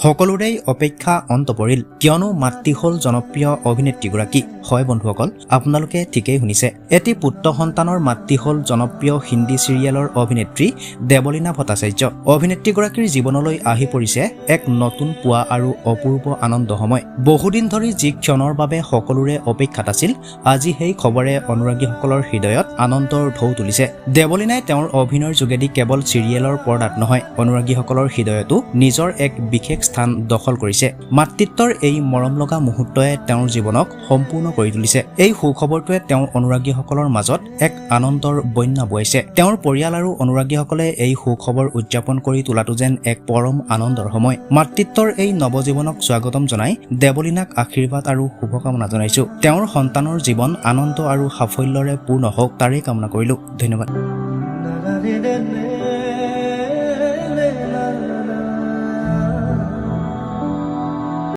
সকলোৰেই অপেক্ষা অন্ত পৰিল, কিয়নো মাতৃ হ'ল জনপ্ৰিয় অভিনেত্ৰীগৰাকী। হয় বন্ধুসকল, আপোনালোকে ঠিকেই শুনিছে। এটি পুত্ৰ সন্তানৰ মাতৃ হ'ল জনপ্ৰিয় হিন্দী চিৰিয়েলৰ অভিনেত্ৰী দেৱলীনা ভট্টাচাৰ্য। অভিনেত্ৰীগৰাকীৰ জীৱনলৈ আহি পৰিছে এক নতুন পুৱা আৰু অপূৰ্ব আনন্দ সময়। বহুদিন ধৰি যি ক্ষণৰ বাবে সকলোৰে অপেক্ষাত আছিল, আজি সেই খবৰে অনুৰাগীসকলৰ হৃদয়ত আনন্দৰ ঢৌ তুলিছে। দেৱলীনাই তেওঁৰ অভিনয়ৰ যোগেদি কেৱল চিৰিয়েলৰ পৰ্দাত নহয়, অনুৰাগীসকলৰ হৃদয়তো নিজৰ এক বিশেষ স্থান দখল কৰিছে। মাতৃত্বৰ এই মৰম লগা মুহূৰ্তই তেওঁৰ জীৱনক সম্পূৰ্ণ কৰি তুলিছে। এই সুখবৰটোৱে তেওঁৰ অনুৰাগীসকলৰ মাজত এক আনন্দৰ বন্যা বোৱাইছে। তেওঁৰ পৰিয়াল আৰু অনুৰাগীসকলে এই সুখবৰ উদযাপন কৰি তোলাটো যেন এক পৰম আনন্দৰ সময়। মাতৃত্বৰ এই নৱজীৱনক স্বাগতম জনাই দেৱলীনাক আশীৰ্বাদ আৰু শুভকামনা জনাইছো। তেওঁৰ সন্তানৰ জীৱন আনন্দ আৰু সাফল্যৰে পূৰ্ণ হওক, তাৰেই কামনা কৰিলো। ধন্যবাদ। Na na na na.